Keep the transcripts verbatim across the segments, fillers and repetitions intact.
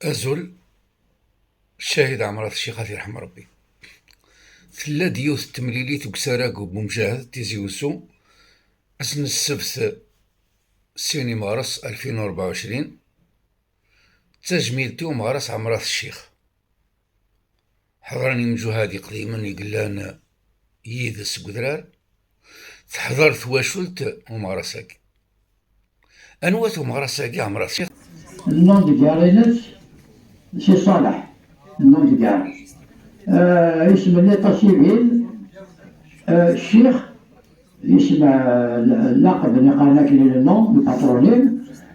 Azul, Ccahid Ɛemrat Ccix, ad t-yerḥem Ṛebbi. Tella-d yiwet n temlilit deg usarag n umjahed Tizi Uzzu, ass n ssebt, sin imeɣres alfin u rebɛa u ɛecrin, d tajmilt i umeɣras Ɛemrat Ccix. Ḥeḍren imjuhad iqdimen i yellan yid-s deg udrar, teḥḍer twacult n umeɣras-agi. Anwa-t umeɣras-agi, Ɛemrat Ccix? Le nom de guerre-ines, c'est Salah. Le nom de guerre. Euh, isem n l'état civil, euh, Ccix, isem, euh, laqeb, neqqar-as le nom, le patronyme,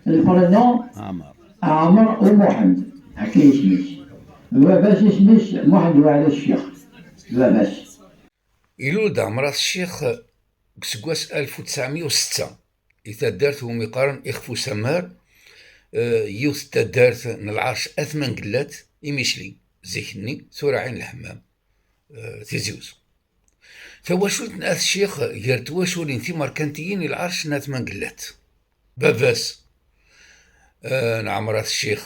le prénom, Ɛmer. Ɛmer u Muḥend, akka isem-is. Baba-s isem-is Muḥend Waɛli Ccix. Baba-s. Ilul-d Ɛemrat Ccix deg useggas alef u tesɛemya u setta, i taddart umi qqaren Ixef Usammar, eh, yiwet n taddart n lɛerc At Mangellat, i Micli, zik-nni, tura Ɛin Lḥemmam, eh, Tizi Uzzu. Tawacult n At Ccix gar twaculin timerkantiyin i lɛerc n At Mangellat. Baba-s, eh, n Ɛemrat Ccix,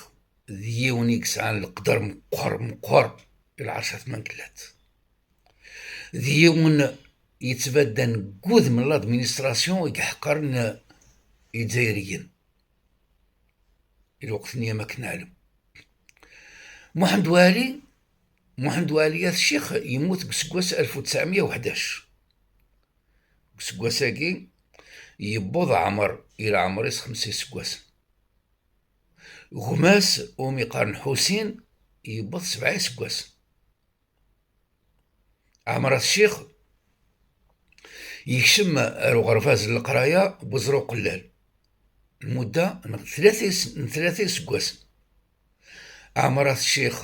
d yiwen i yesɛan leqder meqqer, meqqer i lɛerc At Mangellat. D yiwen yettbaddan deg wudem n l'administration i iḥeqren Izzayriyen. I lweqt-nni, am akken neɛlem. Muḥend Waɛli, Muḥend Waɛli At Ccix yemmut deg useggas alef u tesɛemya u ḥdac. Deg useggas-agi, yewweḍ Ɛmer i leɛmer-is xemsa iseggasen. Gma-s, umi qqaren Ḥusin, yewweḍ sebɛa iseggasen. Ɛemrat Ccix yekcem ar uɣerbaz n leqraya n Buẓruqellal lmudda n tlata is-, n tlata iseggasen. Ɛemrat Ccix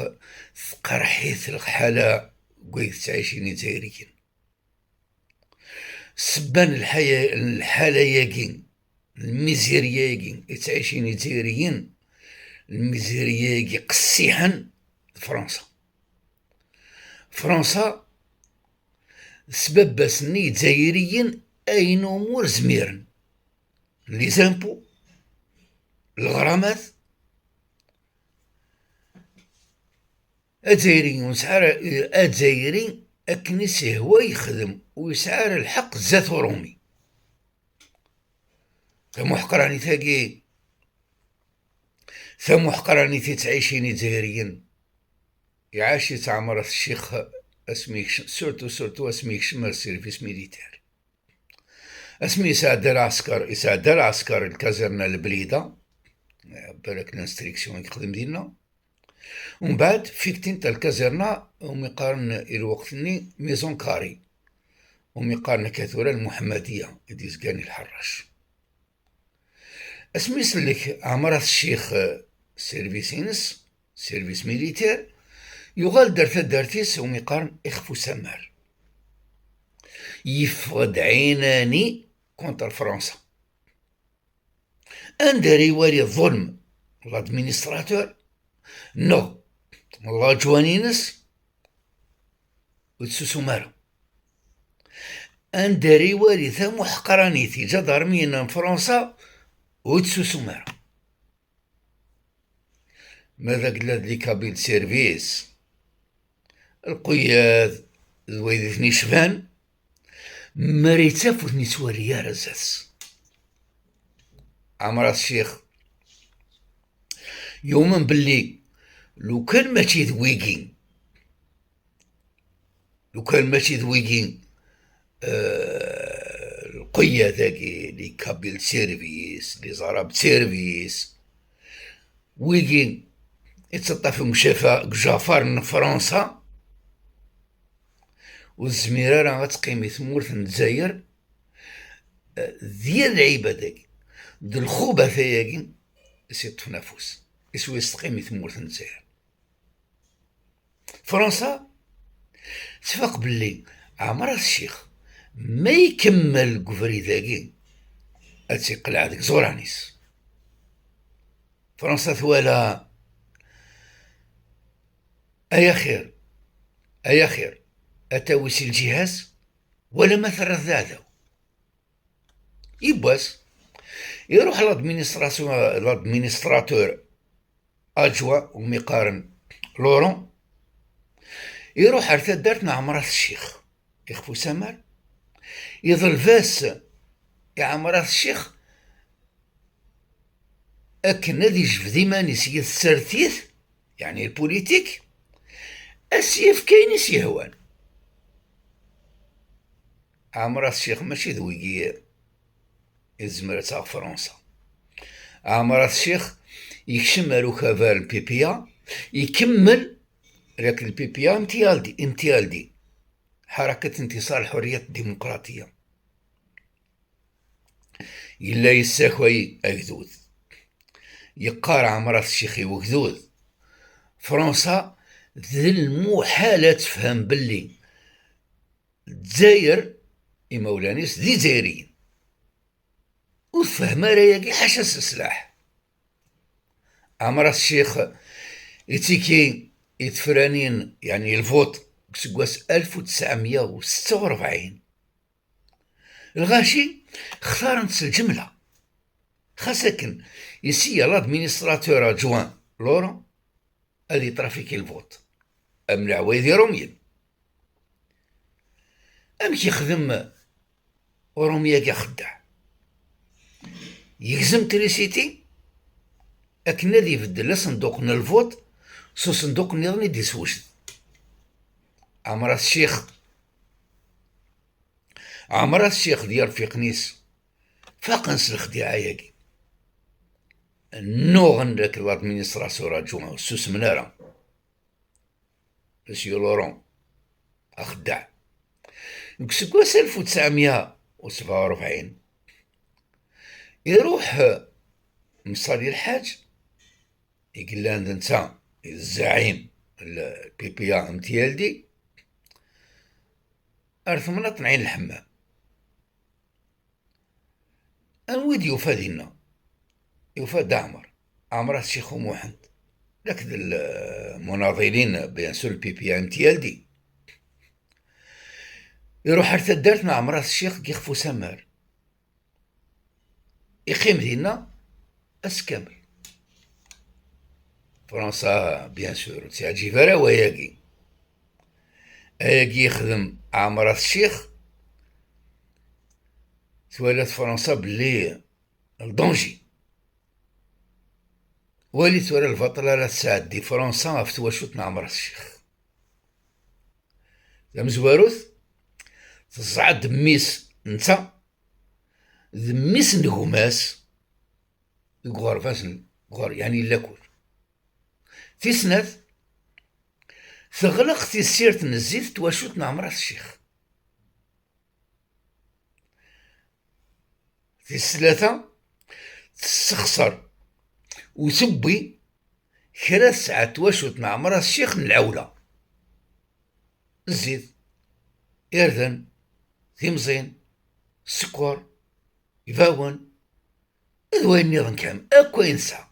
teqreḥ-it lḥala deg wayen ttɛicin Izzayriyen. Ssebba n lḥaya-, n lḥala-agi, lmizirya-agi i ttɛicin Izzayriyen, lmizirya-agi qessiḥen, d Fransa. Fransa tesbabba-sen i Izzayriyen ayen umi ur zmiren. Les impôts, leɣramat, Azzayri ur nesɛi ara, Azzayri akken i s-ihwa yexdem, ur yesɛi ara lḥeqq zdat Uṛumi. Tamuḥqranit-agi, tamuḥqranit i ttɛicin Izzayriyen, iɛac-itt Ɛemrat Ccix asmi yekcem, surtout, surtout asmi yekcem ar service militaire. Asmi yesɛedda lɛesker, yesɛedda lɛesker lkazerna Leblida, balak l'instruction i yexdem dinna. Umbeɛd, fik-tent lkazerna umi qqaren i lweqt-nni Maison Carrée, umi qqaren akka tura Lmuḥemmadiya, i d-yezgan i Lḥerrac. Asmi isellek Ɛemrat Ccix, eh, service-ines, service militaire, yuɣal-d ar taddart-is umi qqaren Ixef Usammar. Yeffeɣ-d ɛinani contre Fransa. Anda ara iwali ḍḍulm l'administrateur neɣ l'adjoint-ines, ur yetsusum ara. Anda ara iwali tamuḥqranit iǧadarmiyen n Fransa, ur yetsusum ara. Ma d agellad, les cabines de service, lqeyyad d wayen i ten-icban, mi ara yettaf ur ten-yettwali ara zdat-s. Ɛemrat Ccix yumen belli lukan mačči d wigi, lukan mačči d wigi, eh, lqeyyad-agi, les cabines de service, les arabes de service, wigi i ttaṭṭafen deg Jafa-, deg Jafar n Fransa, ur tezmir ara ad teqqim i tmurt n Lezzayer, eh, d yir lɛibad-agi, d lxubat-agi i s-yeṭṭfen afus, i s-, i s-teqqim i tmurt n Lezzayer. Fransa tfaq belli Ɛemrat Ccix ma ikemmel deg ubrid-agi, ad tt-iqleɛ deg iẓuran-is. Fransa twala, ay axir, ay axir, ad tawi si lǧiha-s, wala ma terra-t d aɛdaw. Yiwwas, iruḥ l'administration, l'administrateur adjoint umi qqaren Laurent, iruḥ ar taddart n Ɛemrat Ccix, ixef usamar, iḍleb-as i Ɛemrat Ccix akken ad ijbed iman-is yid tsertit, yeɛni lpulitik, ad s-yefk ayen i s-yehwan. Ɛemrat Ccix mačči d wigi i tezmer ad taɣ Fransa. Ɛemrat Ccix yekcem ar ukabar n P P A, ikemmel lak n P P A M T L D, M T L D, حركة انتصار الحرية الديمقراطية. Yella yessakay agdud. Yeqqar Ɛemrat Ccix i wegdud: Fransa d lmuḥal ad tefhem belli Lezzayer, imawlan-is d Izzayriyen. Ur tefhem ara ayagi ḥaca s leslaḥ. Ɛemrat Ccix ittiki i tefranin, yeɛni lvuṭ, deg useggas alef u tesɛemya u setta u rebɛin. Lɣaci xtaren-t s lǧemla. Xas akken, yesya l'administrateur adjoint Laurent ad itrafiki lvuṭ am leɛwayed irumyen. Amek yexdem urumi-agi axeddaɛ? Yegzem trisiti akken ad ibeddel asenduq n lvuṭ s usenduq nniḍen i d-iswejed. Ɛemrat Ccix, Ɛemrat Ccix d yirfiqen-is faqen s lexdiɛa-agi. Nnuɣen lak l'administrateur adjoint, ur ssusmen ara. Monsieur Laurent, axeddaɛ. Deg useggas alef u tesɛemya u sebɛa u rebɛin, iruḥ Messali Lḥaǧ, i yellan d netta i d zzaɛim n P P A M T L D, ar temnaḍt n Ɛin Lḥemmam. Anwa i d-yufa dinna? Yufa-d Ɛmer, Ɛmer At Ccix U Muḥend, akked lmunaḍilin, bien sûr, L P P M T L D. Iruḥ ar taddart n Ɛmer At Ccix deg yixef usamar. Iqqim dinna ass kamel. Fransa, bien sûr, ur tt-yeɛǧib ara wayagi. Ayagi yexdem Ɛmer At Ccix, twala-t Fransa belli ldanji. Wali tura lbaṭel ara tesɛeddi Fransa ɣef twacult n Ɛmer At Ccix. Tamezwarut, teẓẓeɛ-d mmi-s netta d mmi-s n gma-s deg uɣerbaz n, ɣer, yeɛni n lakul. Tis snat, teɣleq tissirt n zzit n twacult n Ɛmer At Ccix. Tis tlata, tessexṣer u tewwi kra tesɛa twacult n Ɛmer At Ccix n lɛewla. Zzit, irden, timẓin, sskeṛ, ibawen, d wayen nniḍen kamel, akk ayen tesɛa.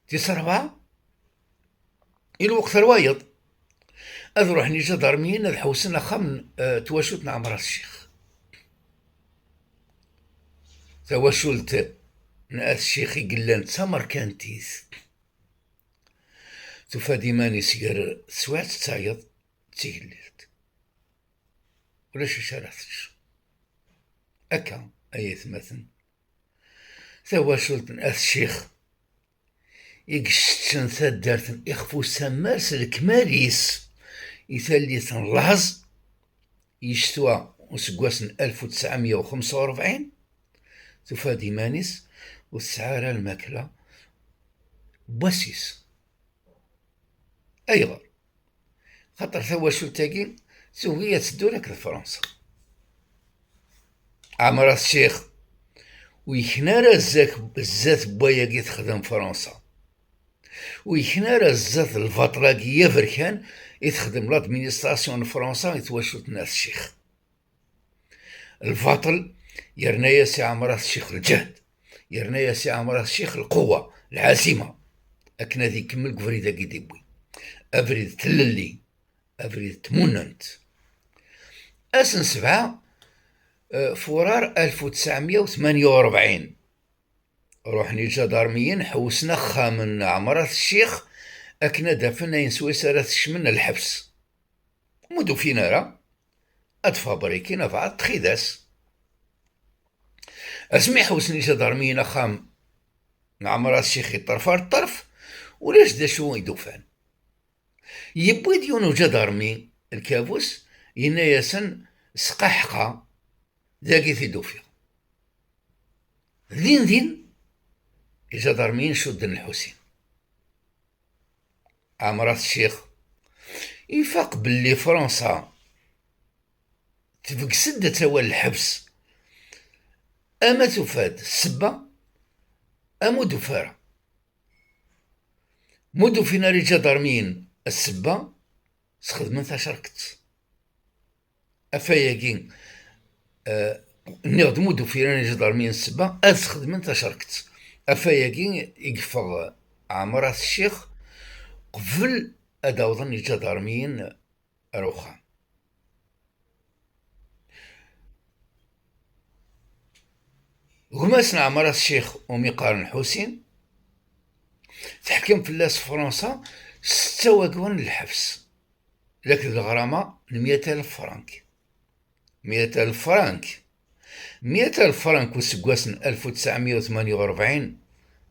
Tis rebɛa, i lweqt ar wayeḍ, ad ruḥen iǧadarmiyen ad ḥewsen axxam n, eh, twacult n Ɛmer At Ccix. Tawacult n At Ccix i yellan d tamerkantit, tufa-d iman-is gar teswiɛt d tayeḍ d tigellilt. Ulac acu ara tečč. Akka, ay atmaten, tawacult n At Ccix i yesseččen taddart n Ixef Usammar s lekmal-is i tallit n laẓ, yectwa useggas n alef u tesɛemya u xemsa u rebɛin, tufa-d iman-is ur tesɛi ara lmakla n wass-is. Ayɣer? Xaṭer tawacult-agi tugi ad teddu akked Fransa. Ɛmer At Ccix ur yekni ara zdat, zdat n wayagi texdem Fransa. Ur yekni ara zdat lbaṭel-agi aberkan i texdem l'administration n Fransa i twacult n At Ccix. Lbaṭel yerna-yas i Ɛmer At Ccix lǧehd, yerna-yas i Ɛmer At Ccix lqewwa, lɛazima, akken ad ikemmel deg ubrid-agi i d-iwwi. Abrid n tlelli, abrid n tmunent. Ass n sebɛa, eh, furar alef u tesɛemya u tmenya u rebɛin, Ruḥen iǧadarmiyen ḥewsen axxam n Ɛemrat Ccix akken ad d-afen ayen swayes ara t-kecmen lḥebs. Ma ur d-ufin ara, ad fabrikin abɛaḍ txidas. Asmi ḥewsen iǧadarmiyen axxam n Ɛemrat Ccix i ṭṭerf ar ṭṭerf, ulac d acu i d-ufan. Yewwi-d yiwen uǧadarmi lkabus, yenna-yasen: "Sqaḥqa, dagi t-id-ufiɣ." Din din, iǧadarmiyen cudden Lḥusin. Ɛemrat Ccix ifaq belli Fransa tbegges-d ad tawal lḥebs, ama tufa-d ssebba, ama ur d-tufi ara. Ma ur d-ufin ara iǧadarmiyen ssebba, sxedmen tacerket. Afay-agi, eh, nniɣ-d ma ur d-ufin ara iǧadarmiyen ssebba, ad sxedmen tacerket. Afay-agi i yeffeɣ Ɛemrat Ccix qbel ad awḍen iǧadarmiyen ar uxxam. Gma-s n Ɛemrat Ccix umi qqaren Ḥusin, teḥkem fell-as Fransa setta waggur n lḥebs, laked leɣrama n meyya alef frank. Meyya alef frank. Meyya alef frank useggas n alef u tesɛemya u tmanya u rebɛin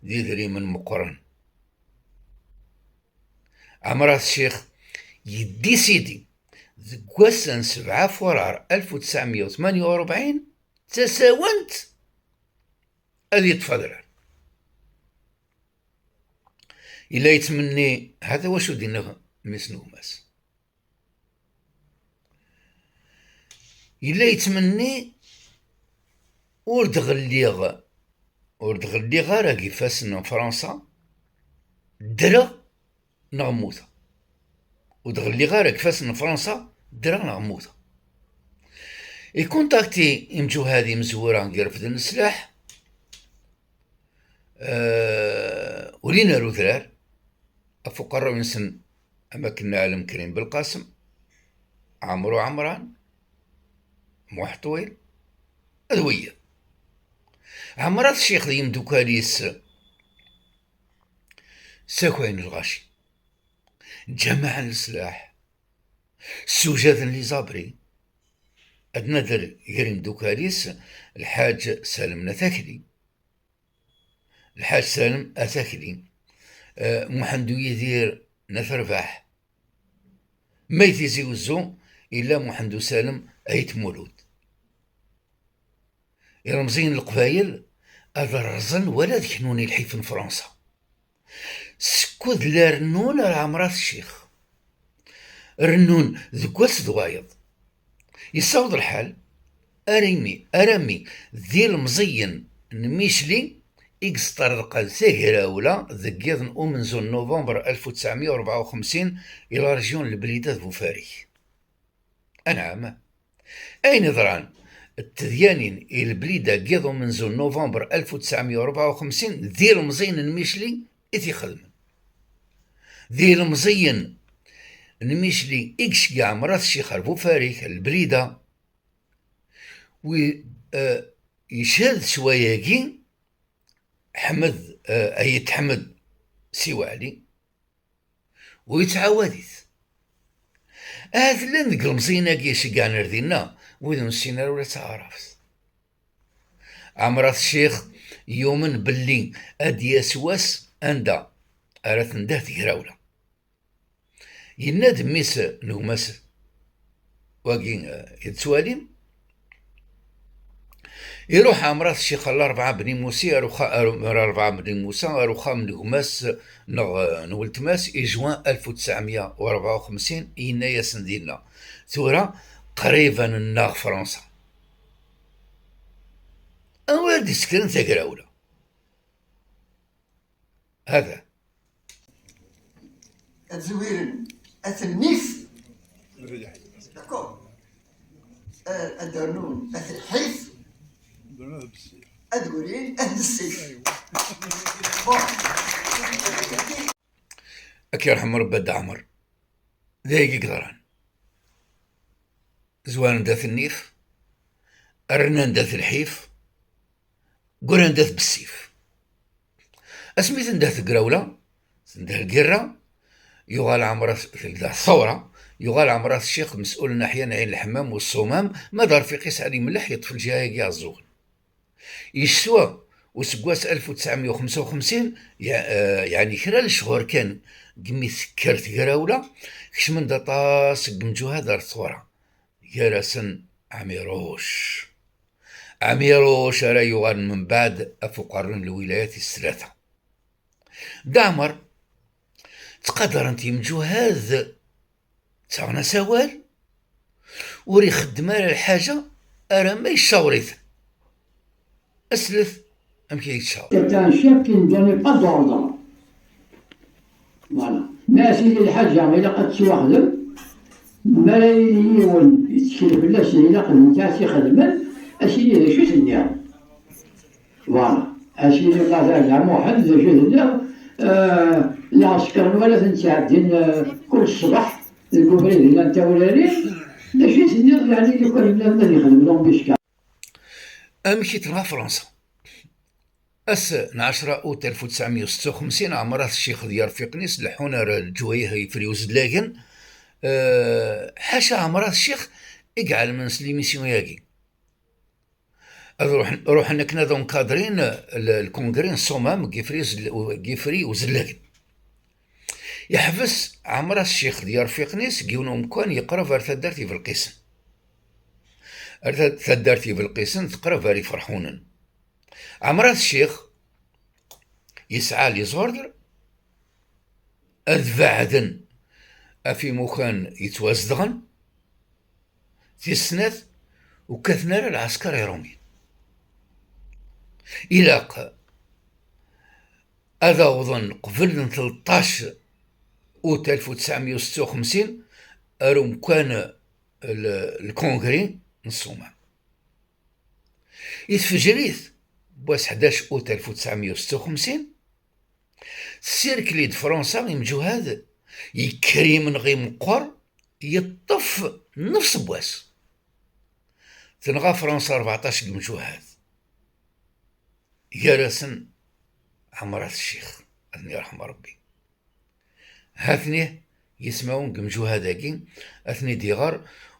d idrimen meqqren. Ɛemrat Ccix yeddisidi deg wass n sebɛa furar alef u tesɛemya u tmanya u rebɛin d tasawent ad yeṭṭef adrar. Yella yettmenni, hata wacu d-yenna mmi-s n gma-s. Yella yettmenni: "Ur d-ɣelliɣ, ur d-ɣelliɣ ara deg ifassen n Fransa, ddreɣ neɣ mmuteɣ. Ur d-ɣelliɣ ara deg ifassen n Fransa, ddreɣ neɣ mmuteɣ." Ikuntakti imjuhad imezwura i irefden leslaḥ, eh, ulin ar udrar, ɣef uqerruy-nsen, am akken neɛlem, Krim Belqasem, Ɛemru Ɛemran, Muḥ Ṭwil, d wiyaḍ. Ɛemrat Ccix d yimdukal-is ssakayen lɣaci, ǧǧamaɛen leslaḥ, ssujaden les abris. Ad nader gar yimdukal-is Lḥaǧ Salem n At Akli, Lḥaǧ Salem At Akli, eh, Muḥend U Yidir n At Rbaḥ. Ma i Tizi Wezzu, yella Muḥend U Salem Ayt Mulud. Ilmeẓyen n Leqbayel ad rrẓen wala ad knun i lḥif n Fransa. Skud la rennun ar Ɛemrat Ccix, rennun deg wass d wayeḍ. Yessaweḍ lḥal arimi, arami d ilemẓiyen n Micli i yesṭerḍqen tagrawla deg yiḍ n umenzu n Nuvember alef u tesɛemya u rebɛa u xemsin i la région n Leblida d Bufarik. Anɛam. Ayen yeḍran d tedyanin i Leblida deg yiḍ umenzu n Nuvember alef u tesɛemya u rebɛa u xemsin d ilemẓiyen n Micli i t-ixedmen. D ilemẓiyen n Micli i iceggeɛ Ɛemrat Ccix ar Bufarik, ar Leblida, wi, eh, yeched s wayagi Ḥmed, eh, Ayt Ḥmed Si Waɛli, u yettɛawad-it. Ahat llan deg ilemẓiyen-agi iceggɛen ar dinna wid ur nessin ara ula d taɛrabt. Ɛemrat Ccix yumen belli ad d-yas wass anda ara tendeh tegrawla. Yenna-d mmi-s n gma-s wagi, eh, i tettwalim, iruḥ Ɛemrat Ccix ar Larebɛa Bni Musi, ar uxa-, ar, ar Larebɛa Bni Musa, ar uxxam n gma-s neɣ, eh, n weltma-s, i juin alef u tesɛemya u rebɛa u xemsin, yenna-yasen dinna: "Tura qrib ad nennaɣ Fransa. Anwa ara d-isekren tagrawla?" Hada. Ad zwiren at nnif. D'accord. Eh, ad rnun at lḥif. Ad wrin at nnif. Bon. Ad k-yerḥem Rebbi a Dda Ɛmer. D ayagi i yeḍran. Zwaren-d at nnif, rnan-d at lḥif, ggran-d at bessif. Asmi tendeh tegrawla, tendeh lgirra, yuɣal Ɛemrat, tendeh thawra, yuɣal Ɛemrat Ccix mes'ul n naḥya n Ɛin Lḥemmam u Ṣṣumam, ma d Arfiq-is Ɛli Melleḥ yeṭṭef lǧiha-agi iɛeẓẓugen. Yeswa useggas alef u tesɛemya u xemsa u xemsin, ya-, eh, yeɛni kra n lecɣur kan, deg mi tekker tegrawla, kecmen-d aṭas n yemǧuhad ar tɣura, gar-asen Ɛmiruc. Ɛmiruc ara yuɣalen mbeɛd ɣef uqerru n lwilaya tis tlata. Dda Ɛmer, ttqadaren-t yemǧuhad, ttaɣen-as awal, ur ixeddem ara lḥaǧa arma yeccawer-iten. Aslet amek i yeccawer. C'est un chef qui ne donnait pas d'ordre. Voilà. Ma a sidi lḥaǧa ilaq ad tettwaxdem, mi ara yili yiwen yettkel fell-as ilaq d nekk ad tt-ixedmen, a sidi d acu i tenniḍ? Voilà. A sidi Qazaza Muḥend, d acu i tenniḍ? Eh, lɛesker n wala ten-ttɛeddin, eh, kul ṣṣbeḥ deg ubrid llan tawrarin. D acu i tenniḍ, yeɛni, lukan llan ad yexdem l'embuscade? Amek i tenɣa Fransa? Ass n ɛecra ut alef u tesɛemya u setta u xemsin, Ɛemrat Ccix d yirfiqen-is leḥḥun ar leǧwayeh Ifri Uzellagen, eh, ḥaca Ɛemrat Ccix i iɛelmen s l'émission-agi. Ad ruḥen, ruḥen akken ad encadrin le, le congrès n Ṣṣumam deg Ifri Uzel-, deg Ifri Uzellagen. Yeḥbes Ɛemrat Ccix d yirfiqen-is deg yiwen umkan yeqreb ar taddart Ibelqisen. Ar ta-, taddart Ibelqisen teqreb ar Iferḥunen. Ɛemrat Ccix yesɛa les ordres ad beɛden ɣef imukan yettwazedɣen, tis snat, ur kkaten ara lɛesker iṛumyen. Ilaq ad awḍen qbel n tleṭṭac ut alef u tesɛemya u setta u xemsin ar umkan l-, lkongri n Ṣṣumam. I tfejrit n wass ḥdac ut alef u tesɛemya u setta u xemsin, tessirkel-id Fransa imǧuhad, yekker imenɣi meqqer, yeṭṭef nnefṣ n wass. Tenɣa Fransa rbeɛṭac n yimǧuhad, gar-asen Ɛemrat Ccix, ad ten-yerḥem Rebbi. Ha-ten-i yismawen n yimjuhad-agi, ad ten-id-iɣer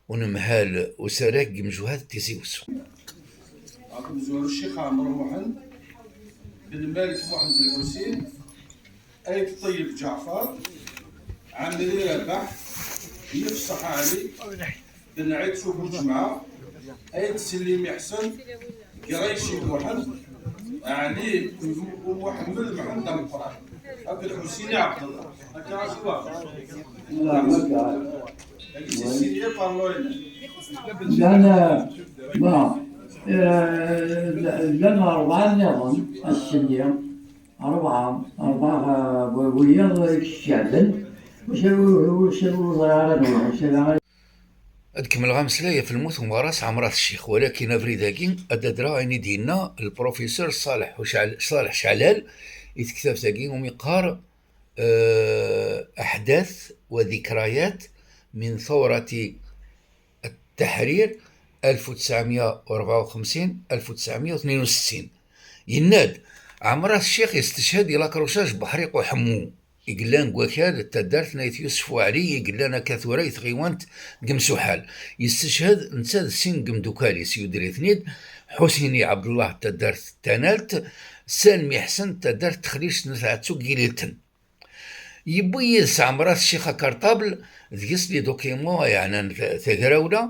unemhal usarag n yimjuhad n Tizi Wezzu. Ɣef umezwaru Ccix Ɛmer Muḥend, Ben Malik Muḥend Lḥusin, Ayt Ṭeyyeb Ǧeɛfer, Ɛemri Rabaḥ, Yefṣeḥ Ɛli, Ben Ɛisu Buǧemɛa, Ayt Sellim Iḥsen, Grayci Muḥend, Ɛli Muḥemmed Mḥend Ameqqran, akked Ḥusini Ɛebdellah. Akka i s-iwafeq. Agi si Sidi Parloyne. Llan, eh, bon, eh, llan rebɛa nniḍen ass-nni. Rebɛa, rebɛa, eh, wiyaḍ i iceɛben. Ur s-, ur s-, ur ẓriɣ ara d wacu ara. Ad kemmleɣ ameslay ɣef lmut n umeɣras Ɛemrat Ccix, walakin abrid-agi ad d-adreɣ ayen i d-yenna lprofisur Ṣaleḥ Uceɛl-, Ṣaleḥ Ceɛlal i tektabt-agi umi qqar, eh, أحداث وذكريات من ثورة التحرير ألف وتسعمية وأربعة وخمسين، ألف وتسعمية وتنين وستين. Yenna-d, Ɛemrat Ccix yesteched i lakrucaj n Buḥriq Uḥemmu, i yellan deg wakal n taddart n Ayt Yusef Waɛli, i yellan akka tura i tɣiwant n Yemsuḥal. Yesteched netta d sin n yemdukal-is, yudder-iten-id Ḥusini Ɛebdellah n taddart n Tanalt, Salmi Ḥsen n taddart n Texlict n At Ɛettu deg Yililten. Yewwi yid-s Ɛemrat Ccix akarṭabl, deg-s les documents yeɛnan ta-, tagrawla,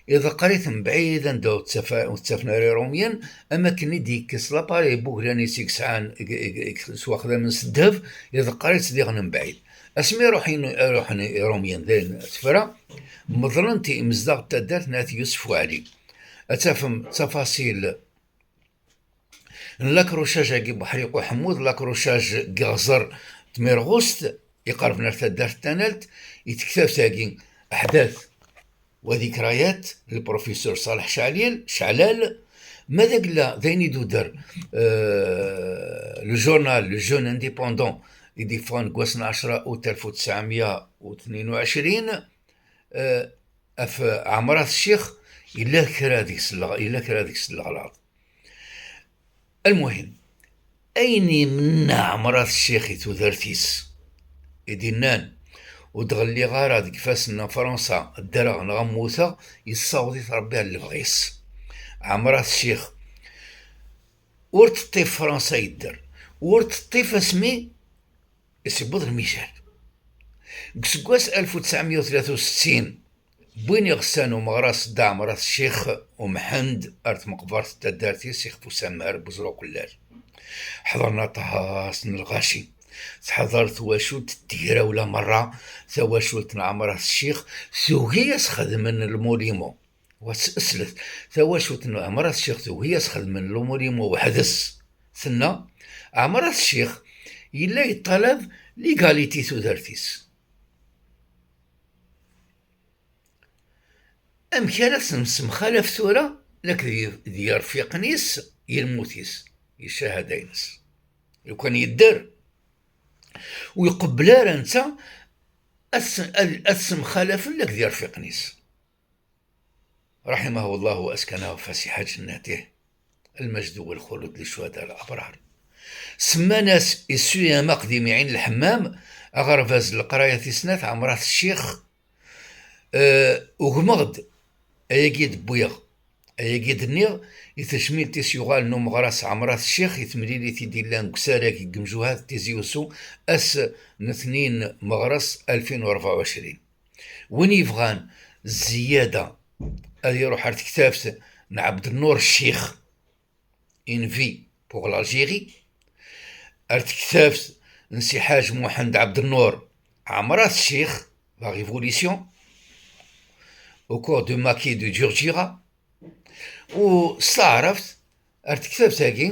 iḍeqqer-it mebɛid anda ur ttafa-, ur ttafen ara Iṛumyen, am akken i d-yekkes lapari n wuglan-is i yesɛan, i, i, i, s waxdamen s ddheb, iḍeqqer-itt diɣen mebɛid. Asmi ruḥen, ruḥen Iṛumyen dayen tefra, meḍlen-t i imezdaɣ n taddart n At Yusef Waɛli. Ad tafem ttafaṣil n lakrucaj-agi n Buḥriq Uḥemmu, lakrucaj n yiɣẓer n Tmirɣust, iqerben ar taddart n Tanalt, i tektabt-agi, Aḥdat wa Dikrayat, n lprofisur Ṣaleḥ Ceɛlil, Ceɛlal, ma d agella d ayen i d-udder, eh, le journal, le Jeune Indépendant, i d-iffɣen deg wass n ɛecra ut alef u tesɛemya u tnin u ɛecrin, eh, ɣef Ɛemrat Ccix, yella kra deg-s lleɣ-, yella kra deg-s leɣlaḍ. Lmuhim, Ayen imenna Ɛemrat Ccix i tudert-is, i d-innan: "Ur d-ɣelliɣ ara deg ifassen n Fransa, ddreɣ neɣ mmuteɣ, yessaweḍ-it Rebbi ar lebɣi-s." Ɛemrat Ccix ur teṭṭif Fransa yedder, ur teṭṭif asmi i s-yewweḍ lmijal. Deg useggas alef u tesɛemya u tlata u settin, wwin iɣessan umeɣras Dda Ɛemrat Ccix Umḥend ar tmeqbert n taddart-is ixef usammer n Buẓrukellal. Ḥeḍren aṭas n lɣaci. Teḥḍer twacult n tegrawla merra, tawacult n Ɛemrat Ccix, tugi ad s-xedmen lmulimu. Wa s-, slet, tawacult n Ɛemrat Ccix tugi ad s-xedmen lmulimu weḥd-s. Tenna, Ɛemrat Ccix yella yeṭṭalab l'égalité i tudert-is. Amek ara temsemxalaf tura lak d, d yirfiqen-is i lmut-is, i ccahada-ines? Lukan yedder, ur iqebbel ara netta ad s-, ad, ad semxalafen lak d yirfiqen-is. رحمه الله وأسكنه فسيح جناته، المجد والخلود للشهداء الأبرار. Semman-as Issu Yam Aqdim Ɛin Lḥemmam, aɣerbaz n leqraya tis snat, Ɛemrat Ccix. Eh, ugmeɣ-d, ayagi d-wwiɣ, ayagi d-nniɣ, i tejmilt-is yuɣalen umeɣras Ɛemrat Ccix i temlilit i d-illan deg usarag deg yimjuhad n Tizi Uzzu, ass n tnin meɣres alfin u rebɛa u ɛecrin. Win yebɣan zzyada ad iruḥ ar tektabt n Ɛebdennur Ccix, Une vie pour l'Algérie, ar tektabt n Si Ḥaǧ Muḥend Ɛebdennur, Ɛemrat Ccix, La Révolution, au cours du maquis de Djurdjira, u s taɛrabt ar tektabt-agi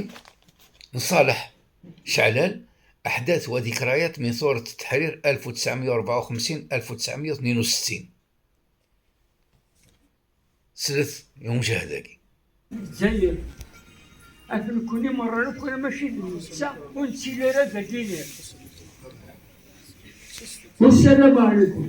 n Ṣaleḥ Ceɛlal, أحداث وذكريات من ثورة التحرير ألف وتسعمية وأربعة وخمسين ألف وتسعمية وتنين وستين. Slet i umjahed-agi. Lezzayer. Af nekkni merra nekkni mačči d netta, ur nettili ara dagini. Wassalamu ɛlikum.